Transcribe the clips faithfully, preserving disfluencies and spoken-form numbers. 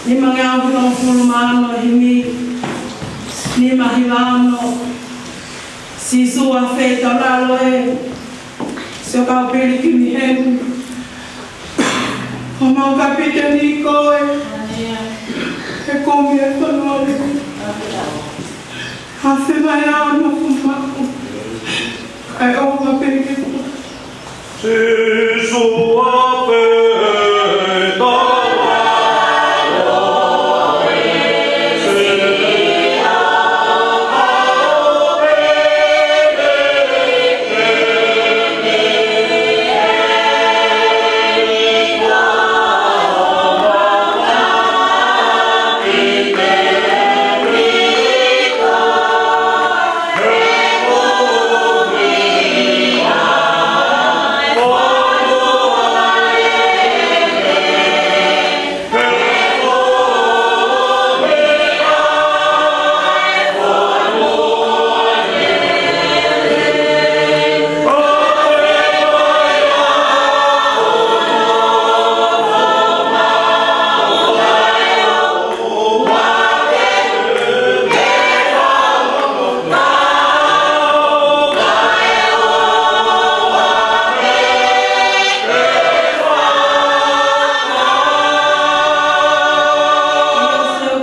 Nimangeau hongofulu mā ono, himi nima hiva ono. Sīsū, ʻafē tau lalo ē, siʻo kau pilikimi heni. Ko homau kapiteni koe, he kumi e fonua ni. ʻAfē mai ā ʻa hoʻo maʻu, kae ʻoua pē ke Sīsū, ʻafē tau lalo ē, siʻo kau pilikimi heni.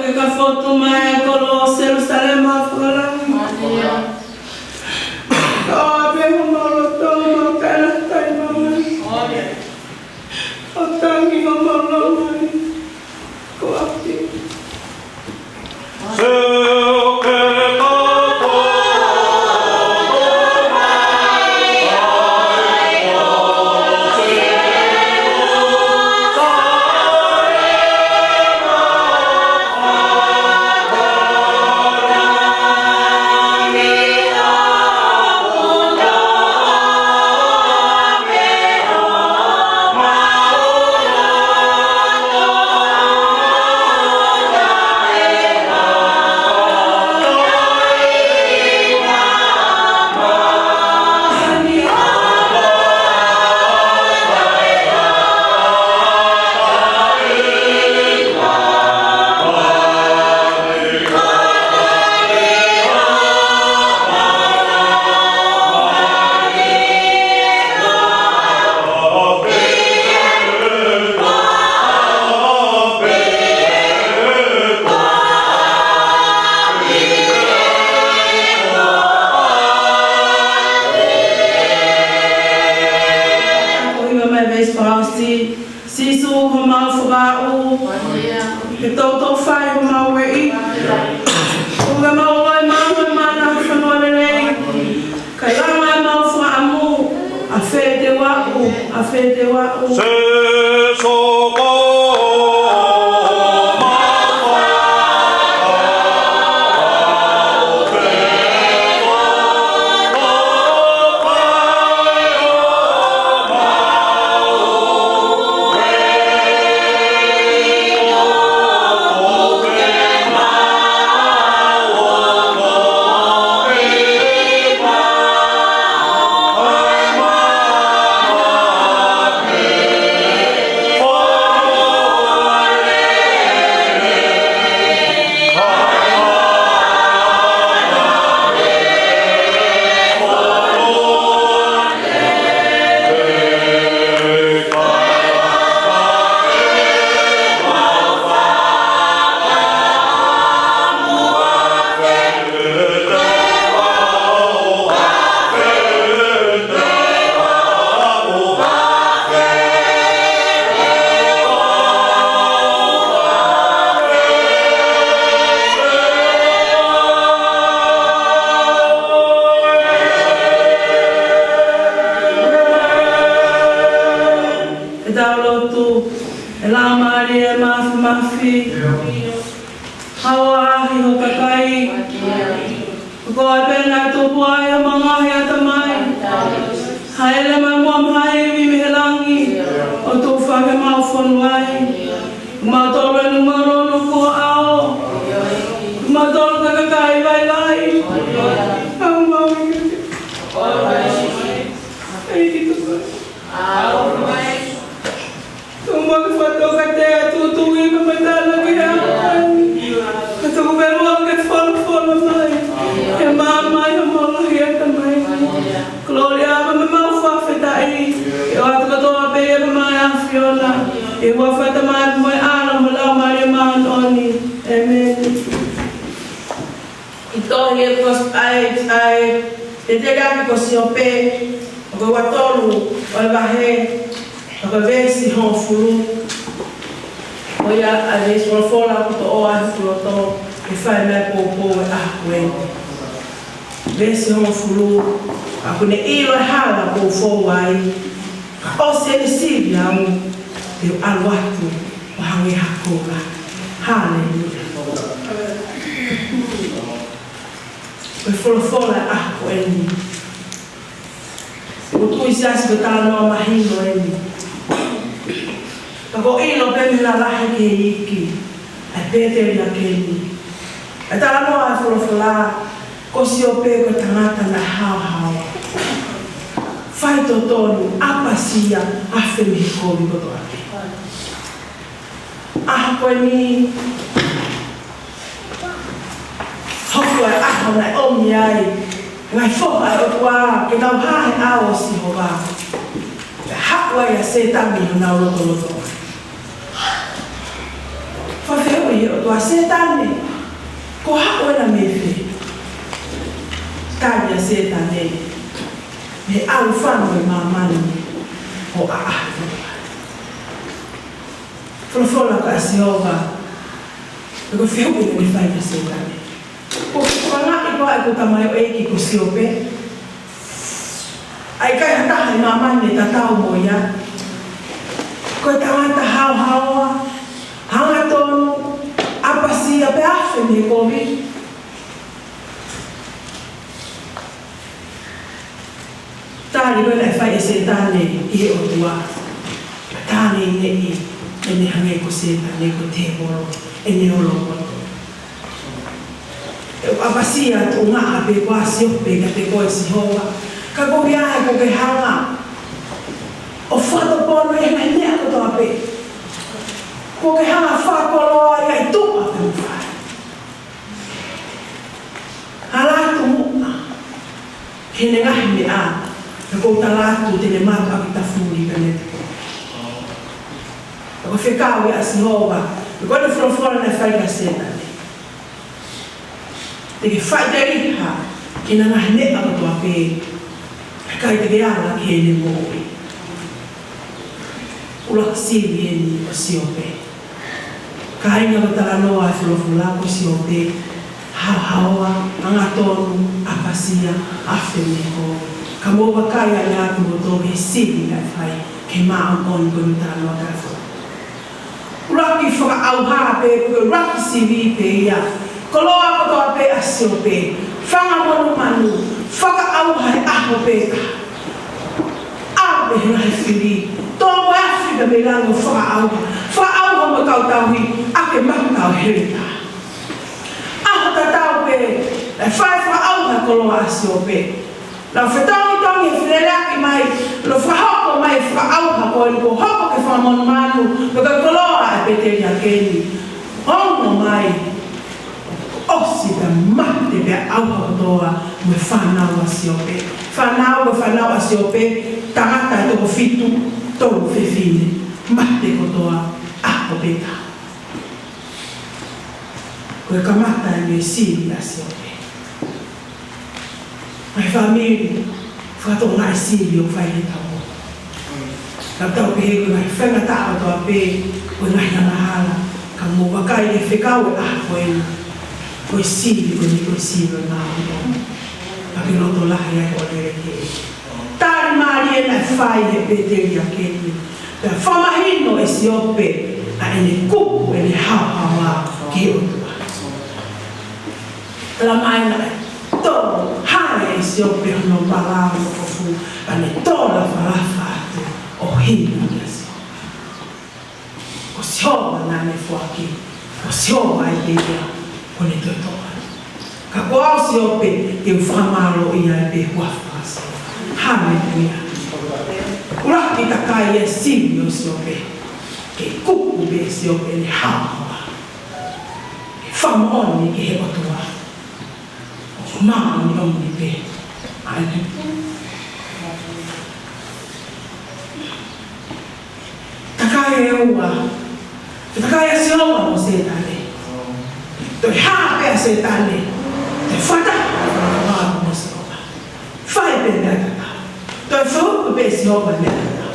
Ke ka fotu mai e kolo ʻo Selūsalema fakalangi. Ka ʻoʻou pē homau loto, mau kae lata ʻi māmani. ʻO tangi homau lāngilangi ko ʻapi. Ko e hiva mai veesi fakaʻosi. Sīsū, homau fakaʻu, ke toutou fai homau ueʻi. Kuo ke maʻu ʻa e maama ʻo e mana, fonua lelei. Kae langa ʻemau fakaʻamu, ʻafē te u aʻu, ʻafē te u aʻu. Sīsū, ko homau fakaʻu. Ke tau lotu. ʻE Laumālie Māfimafi, haoʻi ho kakai. Ko koe pē naʻe tupu ai homau ngaahi ʻatamai. Hāʻele mai muʻa mo ha ivi mei he langi, ʻo tuʻu fakahā homau fonua ni. Mautolu ʻa e numera ono kuo ʻaho. Mautolu ko e kakai vaivai. Haʻu mai ki he ʻEiki. Tuʻu mai ki he faʻitoka te atu, tuʻu ʻi he mata na ki he Mo e ʻAlo mo e Laumālie Māʻoniʻoni. ʻĒmeni. ʻI he tohi ʻa e kos-, ʻa e, ʻa e, ʻa e tēteli ʻaki ko Siope, ʻa e ua tolu ʻo e vahe, ʻa e veesi hongofulu. Ko ia ʻa e veesi folofola ʻoku toʻo ai hoku loto ke fai mei ai e poupou ʻo e ʻaho ko eni. Veesi hongofulu, ka kuo ne ʻilo ʻa e hala kuo u fou ai, ka ʻosi ʻene sivi au, te u ʻalu atu ʻo hangē ha koula. Haleluia. Ko e folofola ʻo e ʻaho ko eni. ʻOku ou tui Siasi ko e talanoa mahino eni. Ka ʻoku ou ʻilo pē mei he lalahi ki he iiki ʻa e pēteliake ni. ʻA e talanoa ʻa e folofola, ko Siope ko e tangata naʻe haohaoa, faitotonu, ʻapasia, afe mei he kovi kotoa pē. ʻAho ko eni, hoko ʻa e ʻaho naʻe ʻomi ai e ngaahi foha ʻa e ʻOtua ke nau hā he ʻao ʻo Sihova. Pea haʻu ai ʻa Sētane ʻi honau lotolotonga. Fakafehuʻi ʻe he ʻOtua, Sētane, ko e hā koā ena mei fē? Tali ʻa Sētane, mei he ʻAlifa mo e Māmani, ʻo ʻaʻahi. Folofola ʻa Sihova, ko e fehuʻi naʻe fai kia Sētane. Ko e fakaʻaongaʻi koā ʻeku tamaioʻeiki ko Siope? ʻIkai ha taha ʻi māmani ʻe tatau mo ia. Ko e tangata haohaoa, hangatonu, ʻapasia pea afe mei he kovi. Tali ko ē naʻe fai ʻe Sētane ki he ʻOtua. Tali ʻene, ʻene hangē ko Sētane ko e tēvolo, ʻene olopoto. ʻE ʻapasia atu ʻo ngata pē koā Siope kiate koe Sihova. Ka ko ia ē kuo ke hanga ʻo fakatopono ʻi he ngaahi meʻa kotoa pē. Kuo ke hanga ʻo fakakoloa ia ʻi tuʻa pē mo fai. Ala atu muʻa ki heʻene ngaahi meʻa, pea ʻoku ou tala atu te ne mātuʻaki tafuli pē mei tuʻa. Pea ko e fekau ia ʻa Sihova, pea ko ʻene folofola naʻe fai kia Sētane. Te ke faʻiteliha ʻi he ngaahi meʻa kotoa pē, ʻikai te ke ala ki heʻene moʻui. ʻUluaki sivi eni ʻo Siope. Kāinga, ko e talanoa ʻa e folofola ko Siope, haohaoa, hangatonu, ʻapasia, afe mei he kovi. Ka mou vakai ange atu mo tō he sivi naʻe fai, ke māʻoniʻoni ko e talanoa ʻa e folofola. ʻUluaki fakaʻauha pē, ko e ʻuluaki sivi pē ia. Koloa kotoa pē ʻa Siope, fanga monumanu, fakaʻauha he ʻaho pē taha. ʻAve he ngaahi fili, tō mo e afi mei langi ʻo fakaʻauha, fakaʻauha mo e kau tauhi, ʻaki e mata ʻo e heletā. ʻAho tatau pē, naʻe fai e fakaʻauha e koloa ʻa Siope. Naʻe fetongitongi e fileleaki mai, naʻe fakahoko mai e fakaʻauha ko eni kuo hoko ko e fanga monumanu, mo e koloa ʻa e pēteliake ni. Ongo mai, ʻosi pea mate pea ʻauha kotoa mo e fānau ʻa Siope. Fānau, ko e fānau ʻa Siope, tangata ʻe toko fitu, tolu fefine. Mate kotoa, ʻaho pē taha. Ko e kamata eni e sivi ʻa Siope. Ngaahi fāmili, fakatokangaʻi e sivi ʻoku fai he tau. Ka tau pehē ko e ngaahi faingataʻa kotoa pē, ko e ngaahi angahala, ka mou vakai e fekau ʻo e ʻaho ko eni, ko e sivi ko eni, ko e sivi ʻo e māʻoniʻoni. Pea ke loto lahi ai ʻo lele ki he tali mālie naʻe fai he pēteliake ni. Pea fakamahino ʻe Siope ʻa ʻene kupu ʻene haohaoa ki he ʻOtua. Talamai naʻe tō hake ʻe Siope hono pala mo e kofu, pea ne tō lafalafa atu ʻo hina kia Sihova. Ko Sihova naʻa ne foaki, ko Sihova ia, ko ʻene toitoi. Ka ko au Siope, te u fakamālōʻia ai pē huafa ʻo Sihova. Haleluia. ʻUluaki takai e sivi ʻo Siope, ke kupu pē ʻe Siope ʻene haohaoa. Fakamoʻoni ki he ʻOtua. Māʻoniʻoni pē ʻa e tupu. Takai ʻe ua, Toe takai ʻa Sihova mo Sētane. Toe hā pē ʻa Sētane. Toe fakataha ʻa e fakafanongo mo Sihova. Fai pē meʻa tatau. Toe fai pē ʻe Sihova meʻa tatau.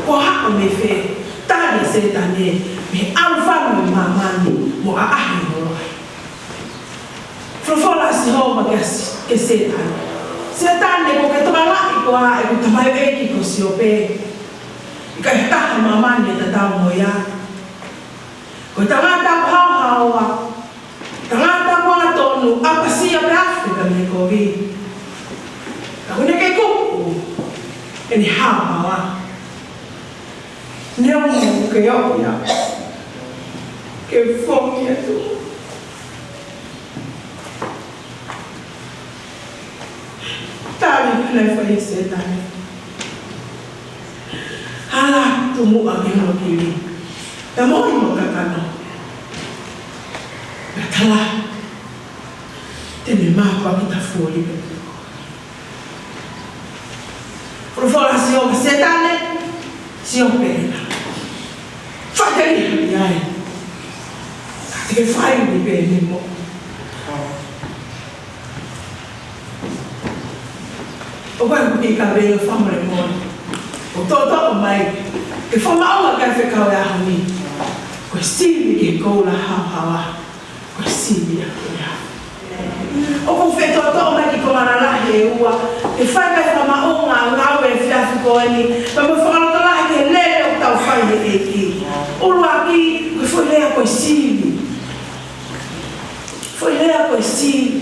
Ko e hā ʻoku ne fai? Tali ʻe Sētane mei he ʻalu fano ʻi māmani mo ʻaʻahi holo ai. Folofola ʻa Sihova kia S-, kia Sētane. Sētane, ʻoku ke tokanga lahi koā ʻi heʻeku tamaioʻeiki ko Siope? ʻIkai ha taha ʻi māmani ʻe tatau mo ia. Ko e tangata haohaoa, tangata angatonu, ʻapasia pea afe pea mei he kovi. Ka ʻoku ne kei kuku ʻene haohaoa. Neongo ʻoku ke ʻoʻona, ke u foki atu. Tali naʻe fai ʻe Sētane. Hala atu muʻa ki hono kili. Pea moʻi mo kakano. Pea tala, te ne mātuʻaki tafuoli pē. Folofola ʻa Sihova, Sētane, Siope ena. Fakateliha ai. Te ke fai ni pē ni mo. ʻOku ʻi ai ʻeku kiʻi kaveinga fakamolemole. ʻOku toʻotoʻo mai ke fakamaʻunga ki ai e fekau ʻo e ʻaho ni. Ko e sivi ki he koula haohaoa. Ko e sivi ia ko ia. ʻOku ou fie toʻotoʻo mai ki he konga lalahi ʻe ua, ke fai mai e fakamaʻunga ʻo e ngāue ʻo e efiafi ko eni, pea mo e fakalotolahi ki he lele ʻoku tau fai he ʻEiki. ʻUluaki, ko e foʻi lea ko e sivi. Foʻi lea ko e sivi.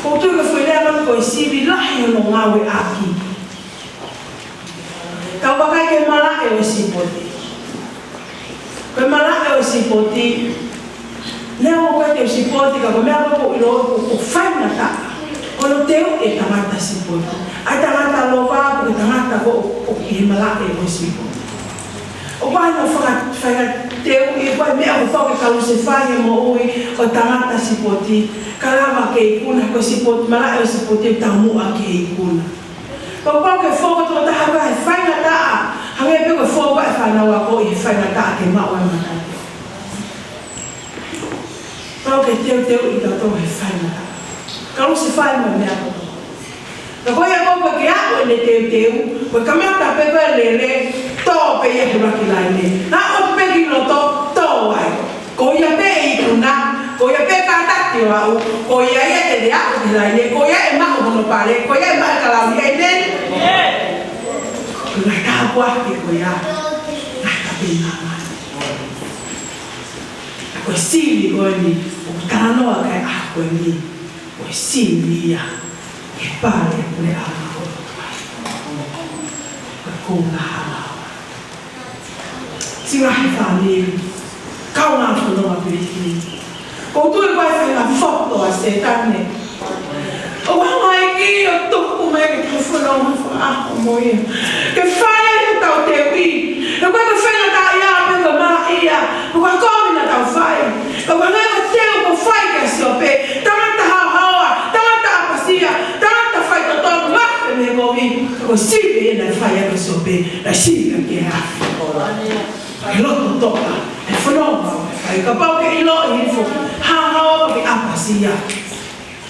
ʻOku ou tui ko e foʻi lea ko e sivi, lahi hono ngāueʻaki. Tau vakai ki he malaʻe ʻo e sipoti. Ko e malaʻe ʻo e sipoti, neongo ʻoku ʻikai ke u sipoti, ka ko e meʻa ʻoku ou ʻilo ʻoku, ʻoku faingataʻa hono teuʻi e tangata sipoti. ʻA e tangata lova, ko e tangata ʻoku, ʻoku ʻi he malaʻe ʻo e sipoti. ʻOku ʻi ai hono faka-, faingateuʻi, ko e meʻa ʻoku pau ke kalusefai he moʻui ʻo e tangata sipoti. Ka lava ke ikuna, ko e sipoti, malaʻe ʻo e sipoti, taumuʻa ke ikuna. Pau ke fou ʻa e tokotaha ko ē he faingataʻa, hangē pē ko e fou ʻa e fānau ako ʻi he faingataʻa ke maʻu ai e mataʻitohi. Pau ke teuteuʻi kitautolu he faingataʻa. Kalusefai mo e meʻa kotoa. Ka ko ia ko ē ʻoku ʻikai ke aʻu ʻene teuteu, ko e kamata pē ko ē e lele, tō pē ia he ʻuluaki laine. Naʻa ʻoku pē ki loto, tō ai. Ko ia pē ʻe ikuna, ko ia pē kātaki ʻo aʻu, ko ia ia te ne aʻu ki he laine, ko ia ʻe maʻu hono pale, ko ia ʻe maʻu e kalauni, ʻēmeni? Ko e ngaahi tāpuaki ko ia, ngaahi tāpuaki ʻa māmani. Ko e sivi ko eni, ʻoku talanoa ki ai e ʻaho ko eni, ko e sivi ia, ʻe pale, ʻe pale ʻa māmani. Ko e koula haohaoa. Siʻi ngaahi fāmili, kaungā fononga pilikimi. ʻOku ou tui ko e faʻahinga foto ʻa Sētane. ʻOku hanga ʻe he ʻEiki ʻo tuku mai ke tau fononga fakaʻaho mo ia. Ke fai ai hotau teuʻi. He ʻoku ʻikai ke faingataʻaʻia pē ko e malaʻia, ko e kovi naʻa tau fai. Ka ʻoku hanga ʻe he ʻEiki ʻo fai kia Siope. Tangata haohaoa, tangata ʻapasia, tangata faitotonu, afe mei he kovi. Ko e sivi ia naʻe fai ʻaki ʻe Siope, naʻe sivi ʻaki e afi. Ke loto toʻa, ʻe fononga, ʻe fai, kapau ʻoku ke ʻiloʻi hifo, haohaoa ke ʻapasia.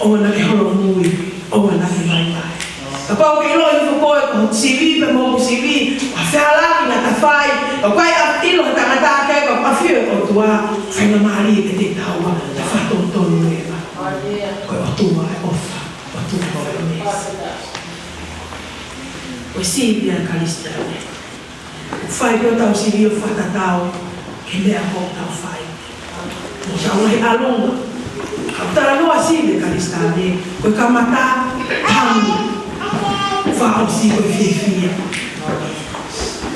ʻOua naʻa ke holomui, ʻoua naʻa ke vaivai. Kapau ʻoku ke ʻiloʻi hifo ko e, ko e sivi, pea mo e sivi, ʻa e fehālaaki naʻa ta fai, ʻoku ʻikai ʻilo ʻe he tangata ke, ko e ʻafio ʻa e ʻOtua, faingamālie ke te taua, ta fakatotonu ē. Ko e ʻOtua ʻe ʻofa, ʻOtua ʻe ʻofa. Ko e sivi ʻa e Kalisitiane. Fai pē ʻo tau sivi ʻo fakatatau ki he meʻa ʻoku tau fai. Mo tau lahi ʻalunga. Ka ʻoku talanoa sivi ʻa e Kalisitiane, ko e kamata, tangi. Fakaʻosi ko e fiefia.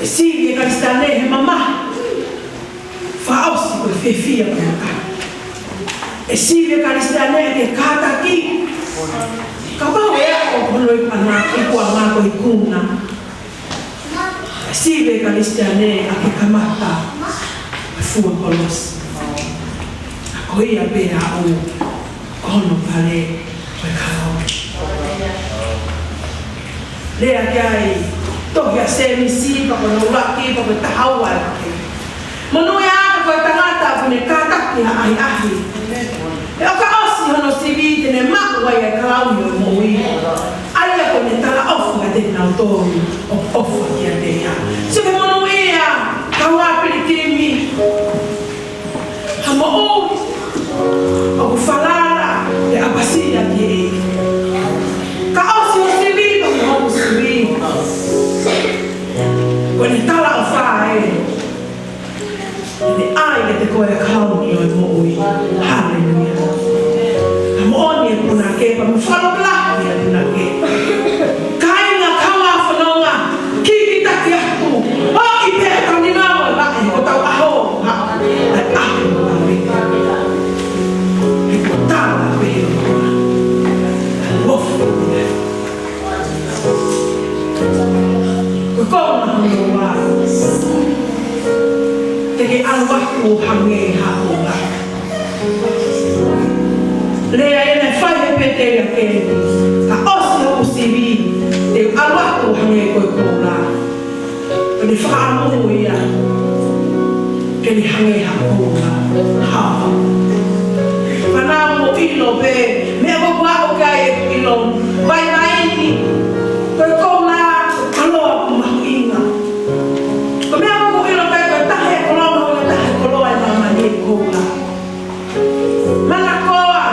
ʻE sivi ʻa e Kalisitiane he mamahi. Fakaʻosi ko e fiefia ko e ka. ʻE sivi ʻa e Kalisitiane ke kātaki. Kapau ʻe aʻu hono ikuʻanga, ikuʻanga ko e ikuna. ʻE sivi ʻa e Kalisitiane ʻaki e kamata, ʻa e fua kolosi. Ko ia pē ʻa hono pale, ko e kalauni. Lea ki ai, tohi ʻa Sēmisi, pea ko hono ʻuluaki, pea ko e taha ua ē. Monūʻia ko e tangata ʻoku ne kātaki ʻa e ʻahiʻahi. He ʻo ka ʻosi hono sivi te ne maʻu ai ʻa e kalauni ʻo e moʻui. ʻA ia ʻoku ne talaʻofa kiate kinautolu ʻoku ʻofa kiate ia. Sio ki he monūʻia, kau ʻa pilikimi. Ha moʻui ʻoku falala he ʻapasia ki he ʻEiki. Ka ʻosi hoʻo sivi, ʻosi hoʻo sivi, ko ʻene talaʻofa ē, ʻene ʻai kiate koe ʻa e kalauni ʻo e moʻui. Haleluia. Ka moʻoni e punake, pea mo fakalotolahi e punake. Kāinga, kau ʻa fononga, kikitaki atu. ʻOi pē ka ni nau la e ko tau ʻaho, ha, ʻa e ʻaho, ʻa e ʻaho. He ko tala pē he ʻOtua. Wofu. Ko e konga hono ua. Te ke ʻalu atu ʻo hangē ha koula. Lea ʻena ʻe fai he Pēteli ʻa Keni. Ka ʻosi hoku sivi, te u ʻalu atu ʻo hangē ko e koula. Ko ʻene fakaʻamu ia ke ne hangē ha koula. Ha. Fānau, mou ʻilo pē, meʻa ko ē ʻoku ʻikai ke ʻilo, vaivai ni, ko e koula, koloa ʻoku mahuʻinga. Ko e meʻa ʻoku ʻilo pē, ko e taha e koloa mahuʻinga, taha e koloa ʻi māmani ʻa e koula. Manakoa,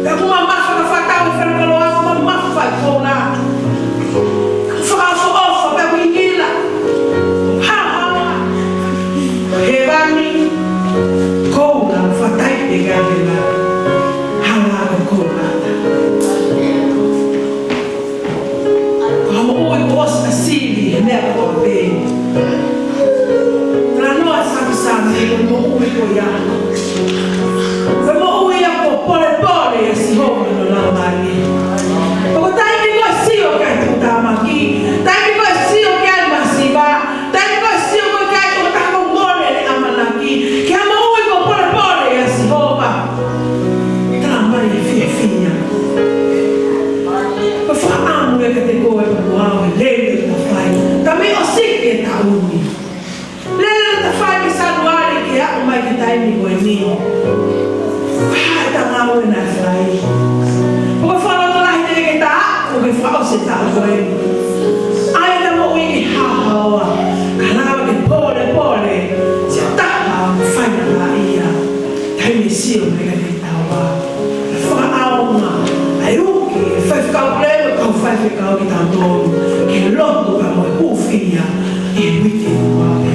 pea ʻoku mamafa ka fakatau e fale koloa, ʻoku mamafa e koula. Fakaʻofoʻofa, pea ʻoku ngingila. Haohaoa. Hēvani, koula, fakatai pē ka hēvani. Hala ko e koula. Ko ha moʻui kuo ʻosi sivi he meʻa kotoa pē. Talanoa Sāme, Sāme, ko e moʻui ko ia. Ko e moʻui ia kuo polepole ʻia Sihova hono laumālie. Ko e taimi ko ē ʻe sio ki ai e tuʻutāmaki, taimi ko ē ʻe sio ki ai e masiva, taimi ko ē ʻe sio ki ai e tokotaha kuo mole ʻene ʻamanaki, ki ha moʻui kuo polepole ʻia Sihova. Tala mai e fiefia. Ko e fakaʻamu ia kiate koe pea mo au he lele ʻoku ta fai. Ka mei ʻosi ki he taʻu ni. Lele ʻoku ta fai mei Sānuali ke aʻu mai ki he taimi ko eni. Ko e hā ʻeta ngāue naʻe fai? Ko e fakalotolahi te ke tā, ʻoku ke fakaʻosi e taʻu ko eni. ʻAi ʻeta moʻui ke haohaoa. Ka lava ke polepole, siʻa taha ʻoku fai na ia. Taimi sio mai ka te taua. Fakaʻaonga, ʻa e uki, e faifekau pule, mo e kau faifekau kitautolu. Ke lotu ka mo e hūfia, ʻi he uike ʻe ua pē.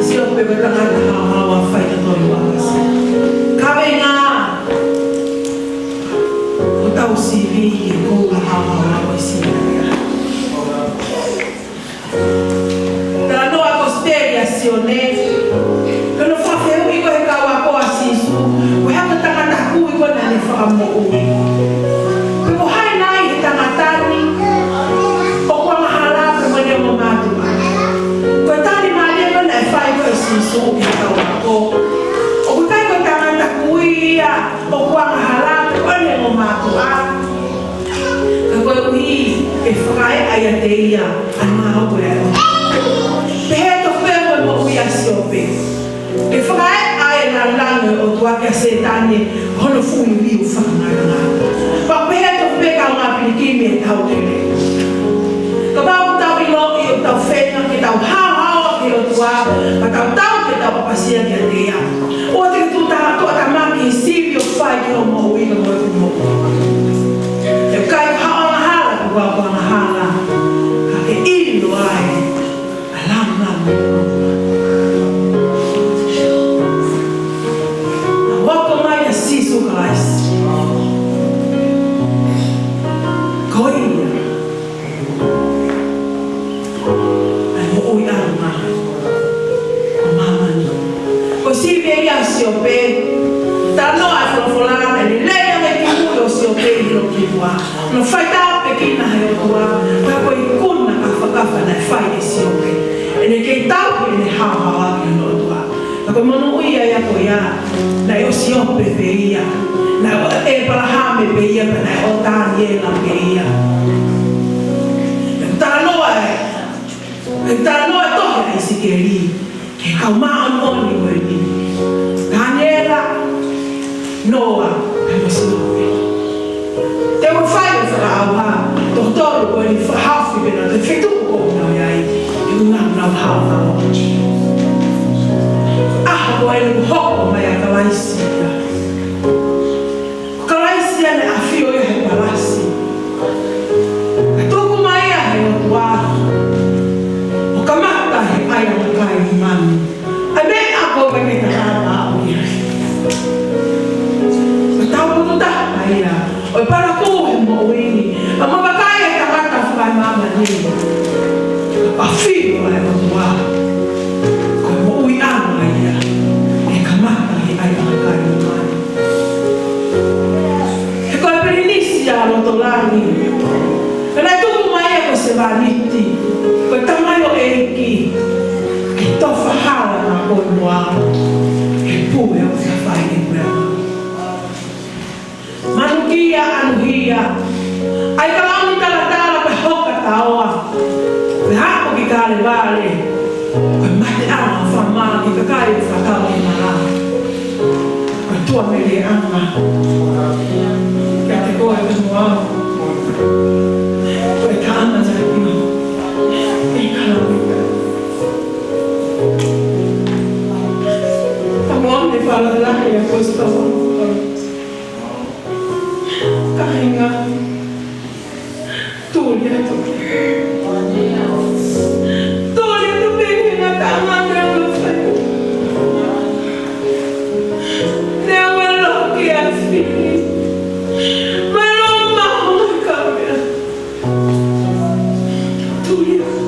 Sio pē ko e tangata haohaoa fai ka tolu ʻakasi. Kaveinga, ko ʻetau sivi, ko e koula haohaoa ko e sivi. Talanoa Kosipeli ʻa Sione. Ko hono fakafehuʻi ko ē ʻe he kau ako ʻa Sīsū, ko e hā e tangata kui ko ē naʻa ne fakamoʻui? Pe ko hai nai he tangata ni ʻoku angahala pea mo ʻene ongo mātuʻa? Ko e tali mālie ko ē naʻe fai ko ē ʻe Sīsū ki he kau ako. ʻOku ʻikai ko e tangata kui ia ʻoku angahala pea mo ʻene ongo mātuʻa. Ka koeʻuhi ke fakaeʻa ʻiate ia ʻa e ngāue ʻa e ʻOtua. Pehē tofu pē mo e moʻui ʻa Siope. Ke fakaeʻa e lāngilangi ʻo e ʻOtua kia Sētane, hono fuliu fakangalanga. Pea pehē tofu pē kau ngā pilikimi ʻe tau lele. Kapau ʻoku tau ʻiloʻi ʻoku tau feinga ke tau haohaoa ki he ʻOtua, pea tau tau ke tau ʻapasia kiate ia. ʻOua te ke tuʻu taha tuʻa tamaki he sivi ʻoku fai ki hoʻo moʻui ka mo ʻeku moʻui. ʻE ʻikai ko haʻo angahala, ko haʻo angahala. Ka ke ʻilo ai ʻa e lāngilangi. Naʻe hoko mai ʻa Sīsū Kalaisi. Ko ia ʻa e moʻuiʻanga ʻo māmani. Ko e sivi ia ʻa Siope. Talanoa e folofola naʻe lelei ange e kimui ʻo Siope ʻi hono kimua. Naʻe fai tāpuekina ʻe he ʻOtua, ka ko e ikuna kafakafa naʻe fai ʻe Siope. ʻEne kei tauhi ʻene haohaoa ki hono ʻOtua. Ka ko e monūʻia ia ko ia, naʻe ʻo Siope pē ia, naʻe ʻo ʻĒpalahame pē ia, pea naʻe ʻo Taniela pē ia. Naʻe talanoa e Ko e talanoa tohi ʻa ʻIsikeli ki he kau māʻoniʻoni ko eni: Taniela, Noa, pea mo Siosefa. Te u fai e fakaʻauha ʻo e toko tolu ko eni, fakahaofi pē ʻa e feituʻu ʻoku nau ʻi ai, he ʻoku nau haohaoa. ʻAho ko eni ʻoku hoko mai ʻa Kalaisi ia. Ko Kalaisi ia naʻe ʻafio ia he palasi. Kae tuku mai ia ʻe he ʻOtua ʻo kamata ʻi he ʻai ʻa e kakai manu. ʻA e meʻa ko ē ʻoku ʻikai ke tau maʻu ia. Ko e taupotu taha ia ʻo e palakū he moʻui ni, ʻa e maʻu ʻa e kakai ʻa e tangata fakaemāmani. ʻAfio ʻa e ʻOtua, ko e moʻuiʻanga ia ʻe kamata ʻi he ʻai ʻa e kakai manu. He ko e pilinisi ʻa loto langi. Pea naʻe tuku mai ia ko e sevāniti, ko e tamaioʻeiki, ke tofa hala ʻa e konoa, he pule ʻoku fai ʻe Puleʻanga. Manukia, anuhia, ʻai kalauni talatala pea hoka taoa, pea haʻu ki Kalevale, ko e mateʻanga ʻo e fama ki he kakai ʻoku fakakau ʻi he mala. Ko e tuʻa meleʻanga kiate koe pea mo au. Ko e taʻanga naʻe ʻi ai ʻa e kalauni. Ka moʻoni e fakalotolahi ʻa e ʻaposetolo ko Paula. Kāinga, tuli atu. Tuli atu pē ki he ngataʻanga naʻa nau fai. Naʻa nau loki ʻa e fili. Mai lō maho mai ka mea. Tuli atu.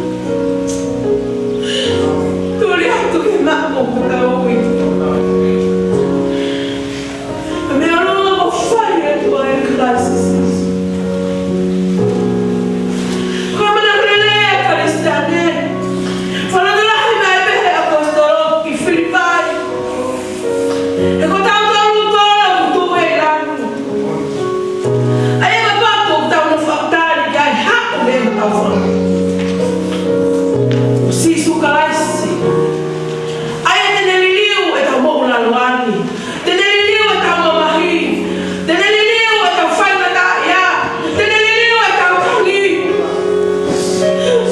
Tuli atu ke maʻu ʻa hotau uiuiʻanga. Meʻa lōloa ʻoku fai atu ai ʻa Kalaisi Sīsū. Ko e ʻamanaki lelei ʻa e Kalisitiane. Fakalotolahi mai pē ʻe he ʻaposetolo ki Filipai. He ko tautolu kotoa ʻoku tuʻu ʻi langi. ʻA ia kapau ʻoku tau nofo ʻo tali ki ai, haʻu mei hotau fanga. Sīsū Kalaisi. ʻA ia te ne liliu ʻetau moʻulaloa ni. Te ne liliu ʻetau mamahi. Te ne liliu ʻetau faingataʻaʻia. Te ne liliu ʻetau tangi.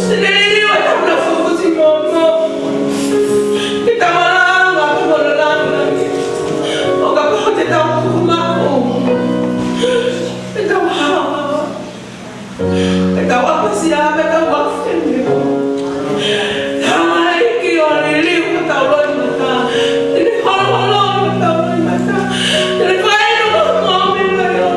Te ne liliu ʻetau nofo fusi momo. Ke tau malanga, tau malanga. ʻO kapau te tau tuku maʻu ʻetau haohaoa, ʻetau ʻapasia, ʻetau ʻafio. Tamaiki ʻo liliu hotau loʻimata. Te ne holoholo hotau loʻimata. Te ne fai ʻa e moʻui mai ʻo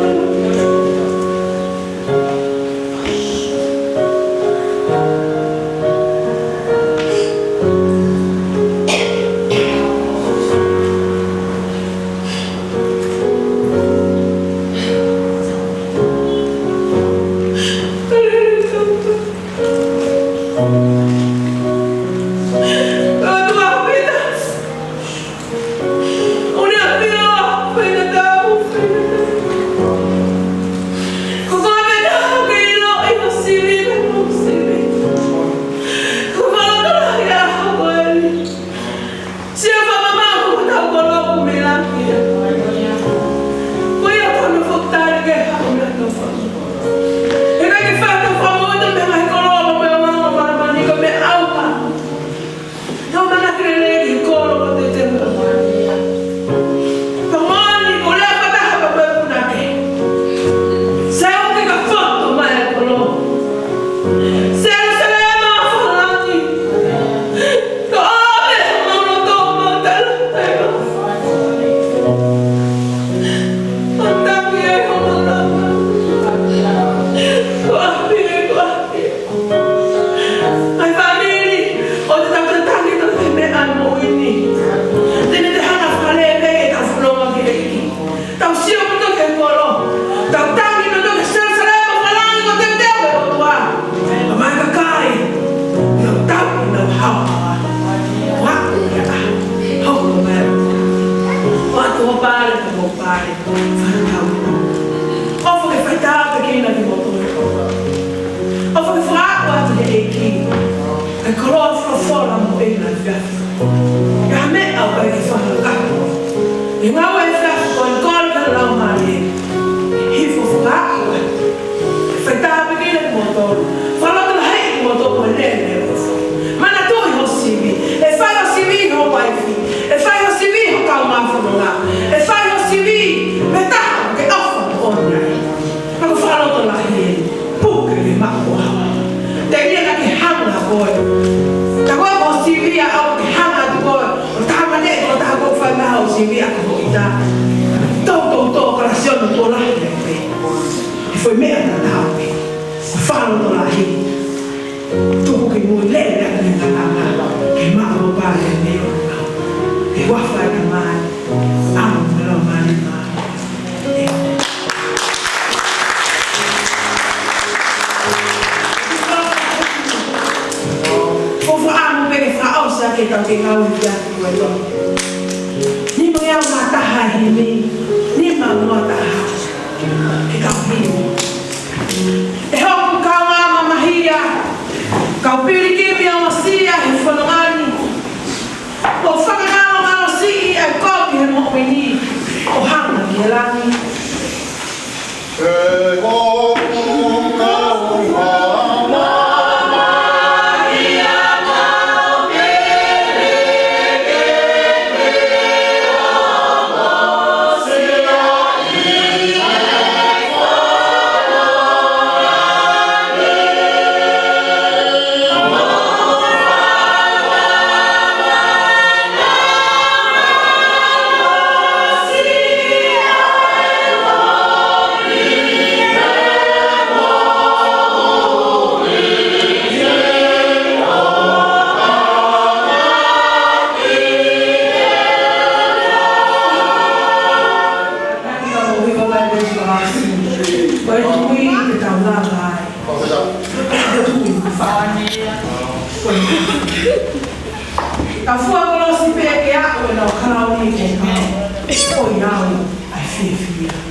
Sio fakamamaʻu hotau koloa mei langi. Ko ia ʻoku ne fakatali ke haʻu mei hotau fanga. He ʻikai ke fai hotau fanga ʻo te mei he koloa mo e anga ʻo māmani, ko e meʻa ʻauha. Tau ʻamanaki lelei ki he kolo ʻo e tēvolo. Pea moʻoni ko e lea fakataha pea mo e punake. Seuke ka fotu mai e kolo. Selusalema fakalangi. Ko ʻene maʻu loto mo tala. Manatuʻi ai hoʻo malanga. Ko ʻapi, ko ʻapi. ʻAi fāmili, ʻo te tau tangi ʻi he meʻa moʻui ni. Te ne te hanga fakalelei ʻetau fononga ki he ʻEiki. Tau sio ʻo toki kolo. Tau tangi ʻo toki Selusalema fakalangi ko e teuteu ʻa e ʻOtua. ʻA mai kakai. Nau tau, nau haohaoa. Wa, ia, hau, mai. Wa, tuʻu pale, tuʻu pale. Fai tau. ʻOfa ke fai tāpuekina kimoutolu. ʻOfa ke fakaaʻu atu ki he ʻEiki. Ke kolo ʻEna fiafi. Ka meʻa ʻoku ʻikai ke fakakakato. ʻI he ngāue ʻa e fiafi ko e kole ki he Laumālie. Hifo fakaʻaku. Fai tāpuekina kimoutolu. Fakalotolahiʻi kimoutolu mo e lele ʻo e ʻofa. Manatuʻi ho sivi. ʻE fai ho sivi ho uaifi. ʻE fai ho sivi ho kaungā fononga. ʻE fai ho sivi mei he taha ke ʻofa ʻoʻona ai. Ka ko e fakalotolahi ē, puke ke maʻu ʻo hawa. Telia naʻa ke hanga koe. Ka ko e ko sivi ʻa ʻoku ke hanga atu koe. ʻO tāmateʻi ko taha ko fai maha ʻo sivi ʻa ko ita. Tau tau tau kalasiona ko lahi ē. ʻE foʻi meʻa tatau pē. Ko e fakalotolahi. Tuku ki mui lele atu e ngataʻanga. Ke maʻu ʻo pale ne o. Ke wafa e tamai. Amo me lau mani mai. Ko e fakaʻamu pē ke fakaʻosi ʻaki ʻetau kei ngāue ki he ʻOtua. Nima ngeau mā taha himi, nima ngeau mā taha ke kau himi. ʻE hoku kaungā mamahia, kau pilikimi ʻo masia he fononga ni. ʻO fakangalongalo siʻi ʻa e kovi he moʻui ni, ʻo hanga ki he langi. Ka fua kolosi pē ke aʻu ʻenau kalauni ke kau. Ko ia au ʻa e fiefia.